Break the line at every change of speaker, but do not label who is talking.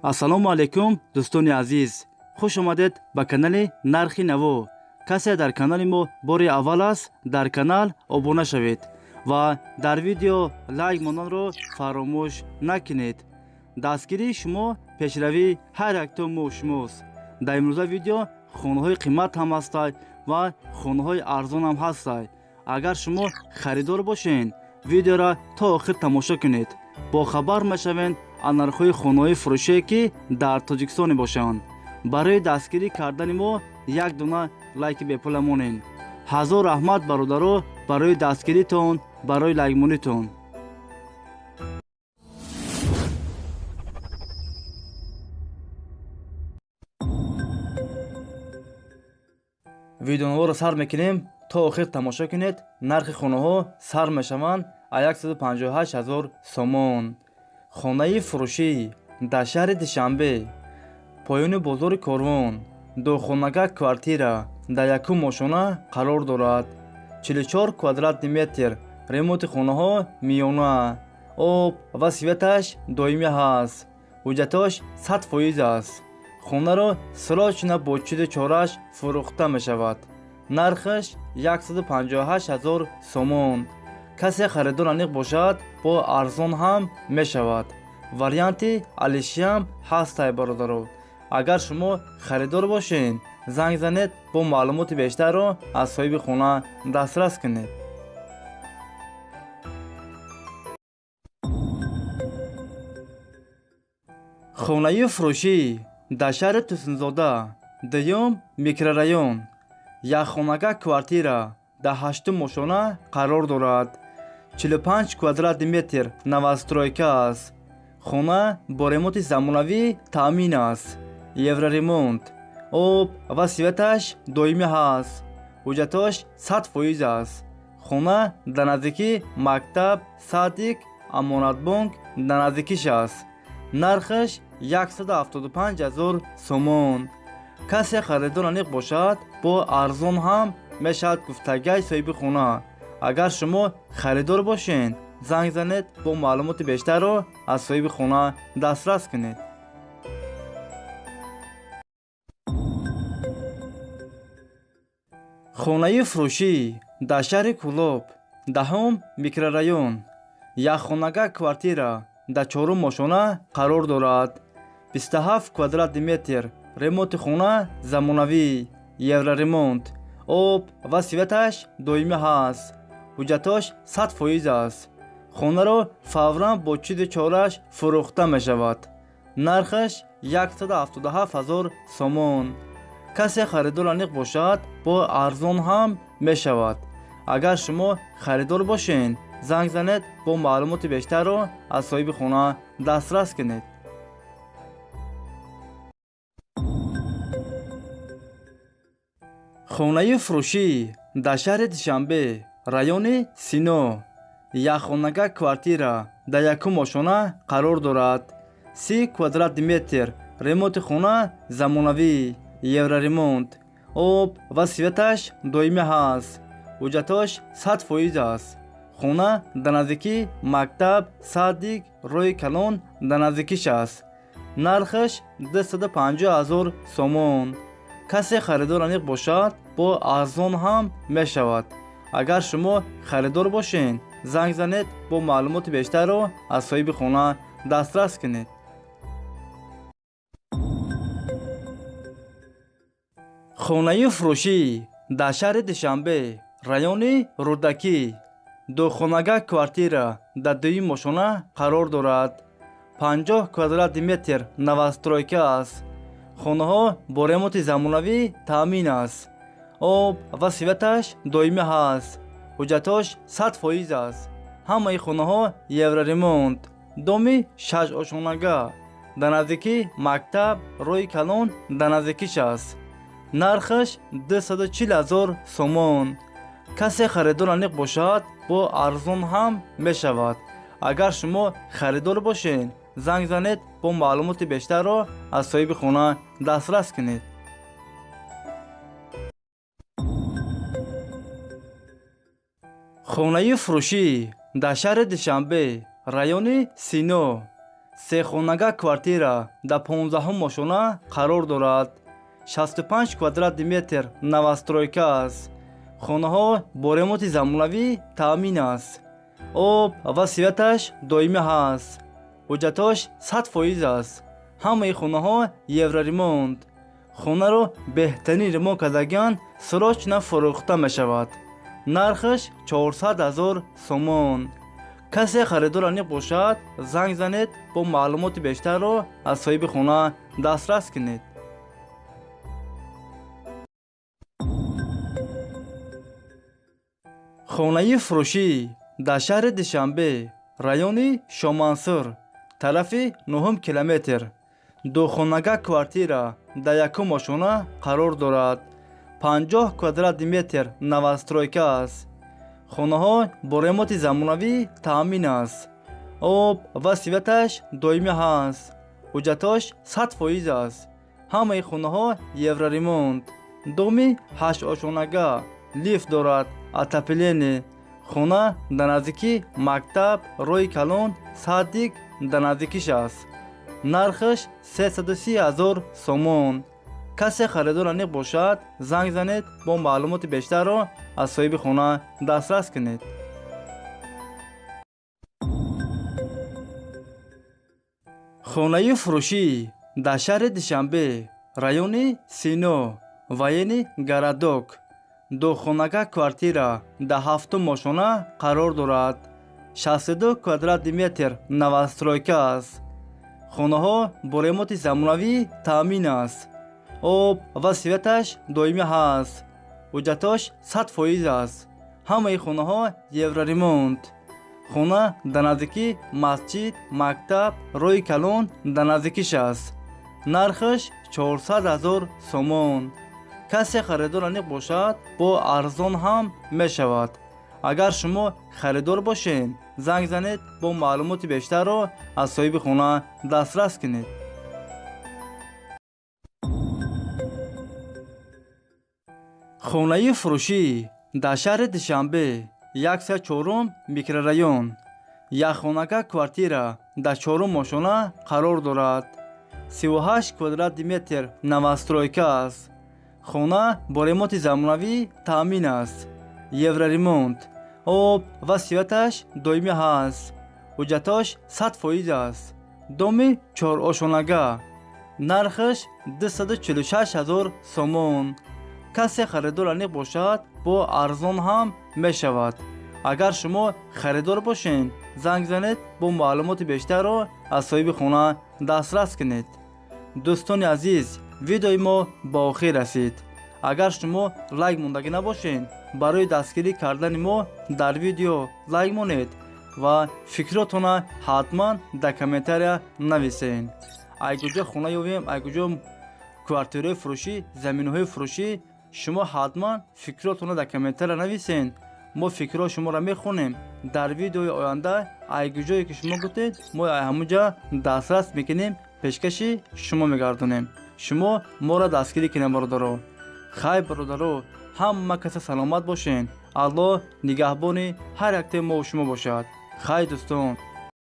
Ассалому алайкум, дӯстони азиз, хуш омадед ба канали Нархи Наво. Касе дар канали мо бори аввал аст, дар канал обуна шавед ва дар видео лайк монданро фаромӯш накунед. Дастгирии шумо пешравии ҳар якто мо шумост. Дар имрӯза видео хонаҳои қимат ҳам ҳастанд ва хонаҳои арзон ҳам ҳастанд. Агар шумо харидор бошед, видеоро то охир тамошо кунед, бохабар мешавед аз нархҳои хонаҳои фурӯшие, ки дар Тоҷикистон мебошанд. Барои дастгирӣ кардани мо як дона лайки бепула монед. Ҳазор раҳмат, бародаро, барои дастгиритон, барои лайкмонитон. Видеонаворо сар мекунем, то охир тамошо кунед. Нархи хонаҳо сар мешаванд аз 158 ҳазор сомон. Хонаи фурӯшӣ дар шаҳри Душанбе, поёни бозори Корвон, духонага квартира дар якум ошона қарор дорад, 44 квадратный метр. Ремонти хонаҳо миёна, об ва светаш доимӣ ҳаст, ҳуҷҷатош 100% аст. Хонаро срочно бо чизу чорааш фурӯхта мешавад. Нархаш 158 ҳазор сомон. Касе харидор аниқ бошад, бо арзон ҳам мешавад, варианти алишиам ҳастай. Бародаро, агар шумо харидор бошед, занг занед, бо маълумоти бештарро аз соҳиби хона дастрас кунед. Хонаи фурӯшӣ дар шаҳри Турсунзода, дуюм микрорайон, якхонага квартира дар ҳаштум ошона қарор дорад, 45 квадратный метр, новостройка аст. Хона бо ремонти замонавӣ таъмин аст, евроремонт, об ва светаш доимӣ ҳаст, ҳуҷҷатош 100% аст. Хона дар наздикии мактаб, садик, Амонатбонк дар наздикиш аст. Нархаш 175 ҳазор сомон. Касе харидор аниқ бошад, бо арзон ҳам мешавад, гуфтагай соҳиби хона. Агар шумо харидор бошед, занг занед, бо маълумоти бештарро аз соҳиби хона дастрас кунед. Хонаи фурӯшӣ дар шаҳри Кӯлоб, 10-ум микрорайон, якхонага квартира дар чорум ошона қарор дорад, 27 квадратный метр. Ремонти хона замонавӣ, евроремонт, об ва светаш доимӣ ҳаст, ҳуҷҷатош 100% аст. Хонаро фавран бо чизу чорааш фурӯхта мешавад. Нархаш 177 ҳазор сомон. Касе харидор аниқ бошад, бо арзон ҳам мешавад. Агар шумо харидор бошед, занг занед, бо маълумоти бештарро аз соҳиби хона дастрас кунед. Хонаи фурӯшӣ дар шаҳри Душанбе, райони Сино, якхонага квартира дар якум ошона қарор дорад, 30 квадратный метр. Ремонти хона замонавӣ, евроремонт, об ва светаш доимӣ ҳаст, ҳуҷҷатош 100% аст. Хона дар наздикии мактаб, садик, роҳи калон дар наздикиш аст. Нархаш 250 ҳазор сомон. Касе харидор аниқ бошад, бо арзон ҳам мешавад. Агар шумо харидор бошед, занг занед, бо маълумоти бештарро аз соҳиби хона дастрас кунед. Хонаи фурӯшӣ дар шаҳри Душанбе, райони Рӯдакӣ, духонага квартира дар дуюм ошона қарор дорад, 50 квадратный метр, новостройка аст. Хонаҳо бо ремонти замонавӣ таъмин аст, об ва светаш доимӣ ҳаст, ҳуҷҷатош 100% аст. Ҳамаи хонаҳо евроремонт, доми шашошонага дар наздикии мактаб, роҳи калон дар наздикиш аст. Нархаш 240 ҳазор сомон. Касе харидор аниқ бошад, бо арзон ҳам мешавад. Агар шумо харидор бошед, занг занед, бо маълумоти бештарро аз соҳиби хона дастрас кунед. Хонаи фурӯшӣ дар шаҳри Душанбе, райони Сино, Сехонага квартира дар 15-ум ошона қарор дорад. 65 квадратный метр новостройка аст. Хонаҳо бо ремонти замонавӣ таъмин аст. Об ва светаш доимӣ ҳаст. Ҳуҷҷатош 100% аст. Ҳамаи хонаҳо евроремонт. Хонаро беҳтарин ремонт кардагиан, срочно фурӯхта мешавад. Нархаш 400 000 сомон. Касе харидор аниқ бошад, занг занед, бо маълумоти бештарро аз соҳиби хона дастрас кунед. Хонаи фурӯшӣ дар шаҳри Душанбе, райони Шомансур, тарафи 9 километр. Духонага квартира дар якум ошона қарор дорад. 50 квадратный метр новостройка аст. Хонаҳо бо ремонти замонавӣ таъмин аст. Об ва светаш доимӣ ҳаст. Ҳуҷҷатош 100% аст. Ҳамаи хонаҳо евроремонт. Доми ҳаштошонага, лифт дорад, отопление. Хона дар наздикии мактаб, роҳи калон, садик дар наздикиш аст. Нархаш 330 000 сомон. Касе харидор аниқ бошад, занг занед, бо маълумоти бештарро аз соҳиби хона дастрас кунед. Хонаи фурӯшӣ дар шаҳри Душанбе, райони Сино, военный городок. Духонага квартира дар ҳафтум ошона қарор дорад. 62 квадратный метр новостройка аст. Хонаҳо бо ремонти замонавӣ таъмин аст. Об ва светаш доимӣ ҳаст. Ҳуҷҷатош 100% аст. Ҳамаи хонаҳо евроремонт. Хона дар наздикии масҷид, мактаб, роҳи калон дар наздикиш аст. Нархаш 400 000 сомон. Касе харидор аниқ бошад, бо арзон ҳам мешавад. Агар шумо харидор бошед, занг занед, бо маълумоти бештарро аз соҳиби хона дастрас кунед. Хонаи фурӯшӣ дар шаҳри Душанбе, 104 микрорайон. Якхонага квартира дар чорум ошона қарор дорад. 38 квадратный метр новостройка аст. Хона бо ремонти замонавӣ таъмин аст. Евроремонт. Об ва светаш доимӣ ҳаст. Ҳуҷҷатош 100% аст. Доми чорошонага. Нархаш 246 000 сомон. Касе харидор аниқ бошад, бо арзон ҳам мешавад. Агар шумо харидор бошед, занг занед, бо маълумоти бештарро аз соҳиби хона дастрас кунед. Дӯстони азиз, видеои мо ба охир расид. Агар шумо лайк мондагӣ набошед, барои дастгирӣ кардани мо дар видео лайк монед ва фикротона ҳатман дар комментария нависед. Ай куҷо хона ёбем, ай куҷо квартираҳои фурӯшӣ, заминаҳои фурӯшӣ, шумо ҳатман фикротона дар комментария нависед. Мо фикрҳои шуморо мехонем. Дар видеои оянда ай куҷое ки шумо гуфтед, мо ай ҳамунҷа дастрас мекунем, пешкаши шумо мегардонем. Шумо моро дастгирӣ кунед, бародаро. Хайр, бародаро, ҳама каса саломат бошед. Аллоҳ нигаҳбони ҳар яктаи мо шумо бошад. Хайр, дӯстон.